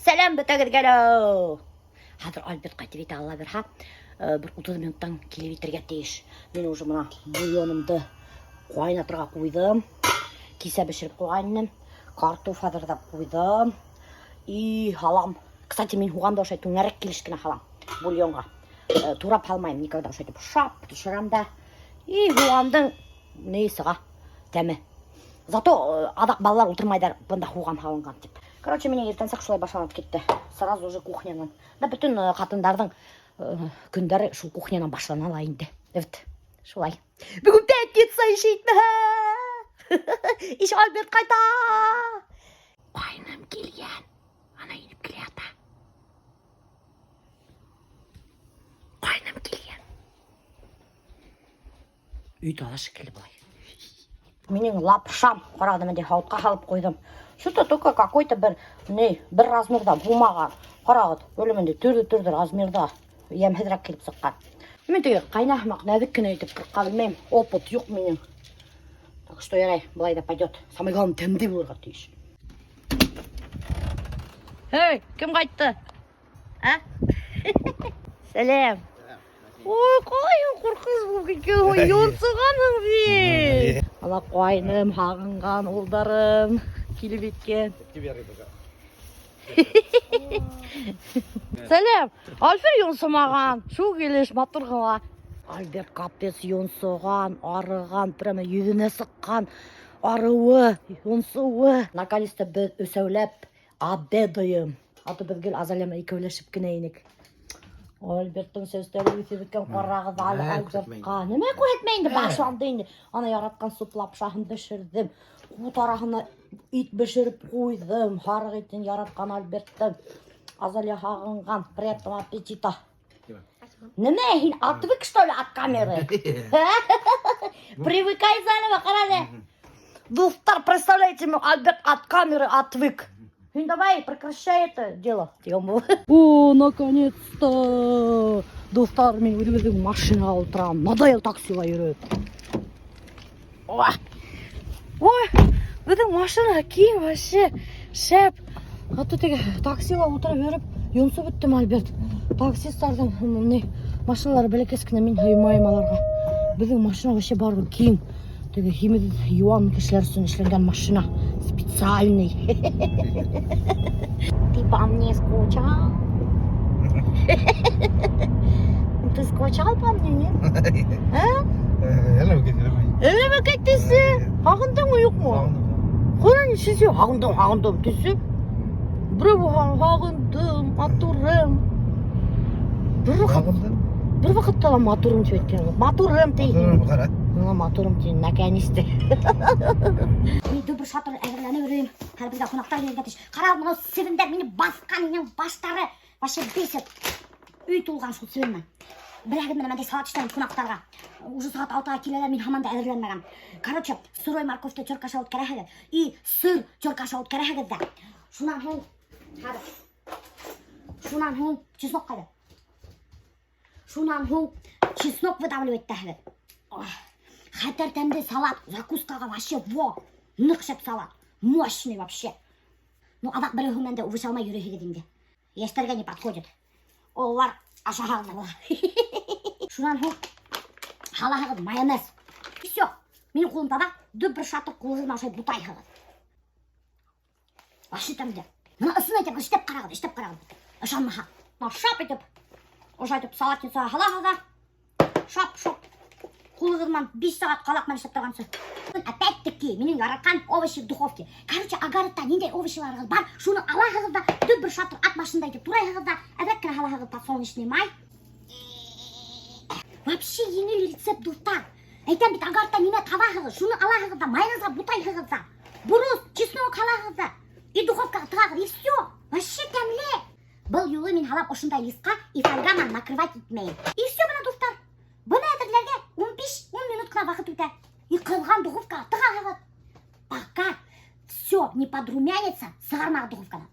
Сәләм бөтәгеҙгә лә. Хәҙер Альберт ҡайтып етә, Алла бирһә. Бер 30 минуттан килеп етергә тейеш. Мин уже бына бульонымды ҡайнатырға ҡуйҙым. Кисә бешереп ҡуйған инем. Картоф әҙерләп ҡуйҙым. И һалам. Кстати, мин һуғанды ошолай түңәрәк килеш кенә һалам бульонға. Турап һалмайым никогда, ошолай итеп шап төшөрәм дә. И һуғандың ни сыға тәме. Зато аҙаҡ балалар ултырмайҙар, бында һуған һалынған тип. Короче, минең иртәнсәк шулай башланып китте. Сразу же кухнянан. Да бөтөн ҡатындарҙың көндәре шул кухнянан башлана ла инде. Evet, шулай. Бөгөн пятница еще етмәһә. Иш Альберт ҡайта. Ҡайным килгән. Ана инеп килә ята. Ҡайным килгән. Өй тала шикелле былай. Минең лапшам, ҡарағыҙ, мындай һауытҡа һалып ҡуйҙым. Что-то только какой-то бер, ни, бер размерҙа булмаған. Ҡарағыҙ, әле мындай төрлө-төрлө размерҙа йәмһеҙерәк килеп сыҡҡан. Мин теге ҡайна һымаҡ нәҙек кенә итеп ҡырҡа белмәйем. Опыт юҡ минең. Так что ярай, былай да пойдет. Самое главное, тәмле булырға тейеш. Эй, кем ҡайтты? А? Сәләм. Ой, ҡалай ҡурҡыныс булып киткән, ой, йонсоғанһың бит. Ана ҡайным һағынған улдарым килеп еткән. Сәләм. Альфер йонсомаған, шул килеш матур ғына. Альберт капец йонсоған, арыған, прямо йөҙөнә сыҡҡан арыуы, йонсоуы. Наконец-то беҙ өсәүләп обедаем. А то беҙ гел Азалия менән икәүләшеп кенә инек. Альберттың сәстәре үҫеп бөткән, ҡарағыҙ әле Альбертҡа. Нимә күрһәтмәй инде, башланды инде. Ана яратҡан суп лапшаһын бешерҙем. Ут араһына ит бешереп ҡуйҙым. Һарыҡ итен яратҡан Альберттың. Азалия һағынған. Приятного аппетита. Нимә һин отвык, что ли, от камеры? Привыкай заново, ҡара әле. Дуҫтар, представляете, Альберт от камеры отвык. Һин давай, прекращай это дело. Тигән был. О, наконец-то! Дуҫтар, мин үҙебеҙҙең машинаға ултырам. Надоел таксила йөрөп. Ой, Ой, беҙҙең машина киң вообще. Шәп. А то теге таксила ултырып йөрөп, йонсоп бөттөм, Альберт. Таксисттарҙың ни машиналары бәләкәс кенә, мин һыймайым аларға. Беҙҙең машина вообще барыбер киң. Теге һимеҙ йыуан кешеләр өсөн эшләнгән машина. Специальный. Ты по мне скучал? Ты скучал по мне, нет? А? Әллә китә. Әллә китәсе? Һағындыңмы, юҡмы? Ҡара, нисек һағындым, һағындым тиһең. Берәү һағындым, матурым. Бер ваҡыт, Һағындым. бер ваҡытта ла матурым тип әйткән юҡ. Матурым тиһең. Ҡара. Миңә матурым тиһең, наконец-то. Мин дөбөр шатыр әҙерләнеп йөрөйөм. Хәҙер беҙгә ҡунаҡтар килергә тейеш. Ҡара, мынау себендәр мине баҫҡан, минең баштары вообще бесит. Өй тулған шул себен менән. Беләһегеҙ, менән мындай салат эшләйем ҡунаҡтарға. Уже сәғәт 6-ға киләләр, мин һаман да әҙерләнмәгән. Короче, сырой морковьты терка аша үткәрәһегеҙ и сыр терка аша үткәрәһегеҙ ҙә. Шунан һуң, хәҙер. Шунан һуң чеснок ҡайҙа? Шунан һуң чеснок выдавливать итәһегеҙ. Хәтәр тәмле салат, закускаға вообще во. Ныҡ шәп салат. Мощный вообще. Ну, аҙаҡ береһе менән дә үбешә алмай йөрөйһөгөҙ инде. Йәштәргә не подходит. Улар ашаһағыҙ. Шунан һуң һалаһығыҙ майонез. Все. Минең ҡулым таҙа, дөбөр шатыр ҡулығыҙ менән ошолай бутайһығыҙ. Вообще тәмле. Бына ысын әйтәм, эшләп ҡарағыҙ, эшләп ҡарағыҙ. Ышанмаһа. Бына шап итеп, ошолай итеп салатницаға һалаһығыҙ ҙа, шап-шоп. Ҡулығыҙ менән 5 сәғәт ҡалаҡ менән эшләп торғансы. Опять-таки, минең яратҡан овощи в духовке. Короче, огородта ниндәй овощиларығыҙ бар, шуны алаһығыҙ ҙа, дөбөр шатыр ат башындай итеп турайһығыҙ ҙа, әҙерәк кенә һалаһығыҙ подсолнечный май. Вообще еңел рецепт, дуҫтар. Әйтәм бит, огородта нимә табаһығыҙ, шуны алаһығыҙ да, майонезға бутайһығыҙ ҙа. Борос, чеснок һалаһығыҙ ҙа. И духовкаға тығағыҙ, и все. Вообще тәмле. Был юлы мин һалам ошондай листҡа и фольга менән накрывать итмәйем. И все, бына, дуҫтар. Быны әҙерләргә 15-10 минут ҡына ваҡыт үтә. И ҡыҙған духовкаға тығағыҙ. Пока все не подрумянится, сығармағыҙ духовканан.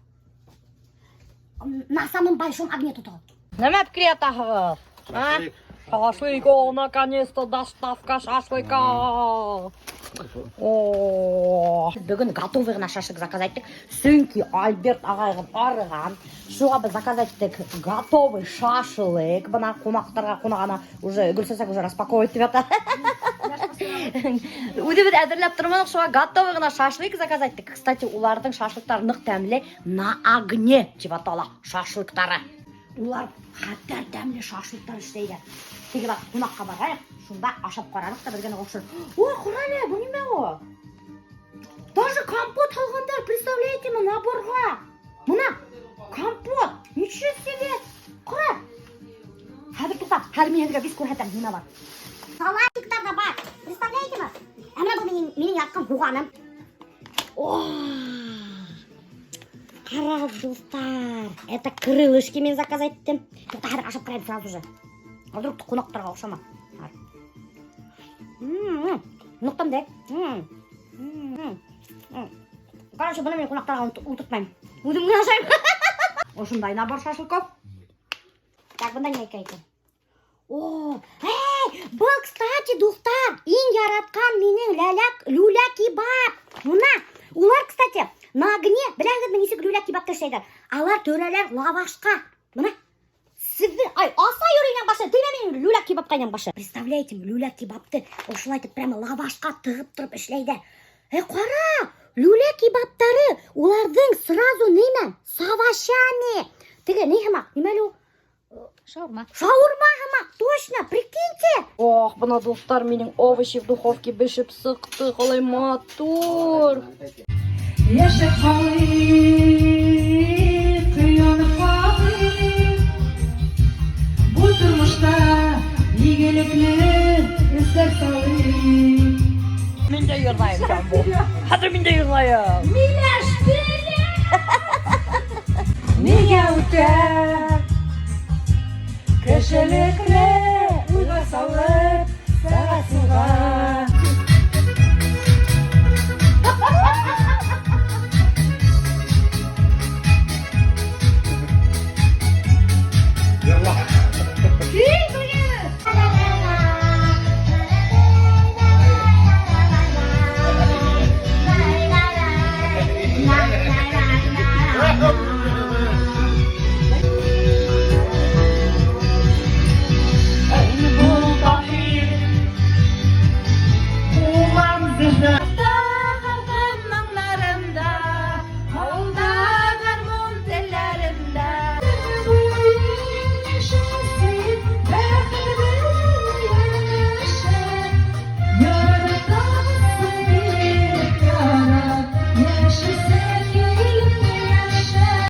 На самом большом огне тотоғоҙ. Нимә килә? А? Шашлык, о, наконец-то доставка шашлыка. О, бөгөн готовый ғына шашлык заказать иттек. Сөнки Альберт ағайығыҙ арыған. Шуға беҙ заказать иттек готовый шашлык. Бына ҡунаҡтарға ҡунағана уже Гөлсәсәк уже распаковывать итеп ята. Үҙебеҙ әҙерләп торманыҡ, шуға готовый ғына шашлык заказать иттек. Кстати, уларҙың шашлыктары ныҡ тәмле, «На огне» тип атала шашлыктары. Улар хәтәр тәмле шашлыктар эшләйҙәр. Теге ваҡыт ҡунаҡҡа барайыҡ, шунда ашап ҡараныҡ та беҙгә оҡшар. Ой, ҡара әле, был нимә ул? Даже компот һалғандар, представляете ме, наборға. Бына, компот, ничего себе. Ҡара. Хәҙер туҡта, хәҙер мин һеҙгә весь күрһәтәм, нимә бар. Салатиктар ҙа бар. Представляете ме? Ә бына был минең яратҡан һуғаным. О, ҡарағыҙ, дуҫтар. Это крылышки мин заказать иттем. Туҡта, хәҙер ашап ҡарайым сразу же. А вдруг ҡунаҡтарға оҡшамаҫ. Ныҡ тәмле. Короче, быны мин ҡунаҡтарға ултыртмайым. Үҙем генә ашайым. Ошондай набор шашлыков. Так, бында ни икән? О, эй, был, кстати, дуҫтар, иң яратҡан минең ләләк люля кебаб. Бына, улар, кстати, на огне, беләһегеҙме, нисек люля кебабты эшләйҙәр? Алар төрәләр лавашҡа. Бына, Сеҙҙе, ай, аса йөрөйнәң башы, теймә минең люля кебабҡа инәң башы. Представляете, люля кебабты ошолай итеп прямо лавашҡа тығып тороп эшләйҙәр. Эй, ҡара, люля кебабтары уларҙың сразу нимә? С овощами. Теге, ни һымаҡ, нимә әле ул? Шаурма. Шаурма һымаҡ, точно, прикиньте. Ох, бына, дуҫтар, минең овощи в духовке бешеп сыҡты, ҡалай матур. Яшәп ҡалыйыҡ, янып ҡалыйыҡ. Был тормошта игелекле эҙҙәр салыйыҡ. Мин дә йырлайым, Жамбо. Хәҙер мин дә йырлайым. Нигә үтә кешелекле уйға салып сәғәт суға?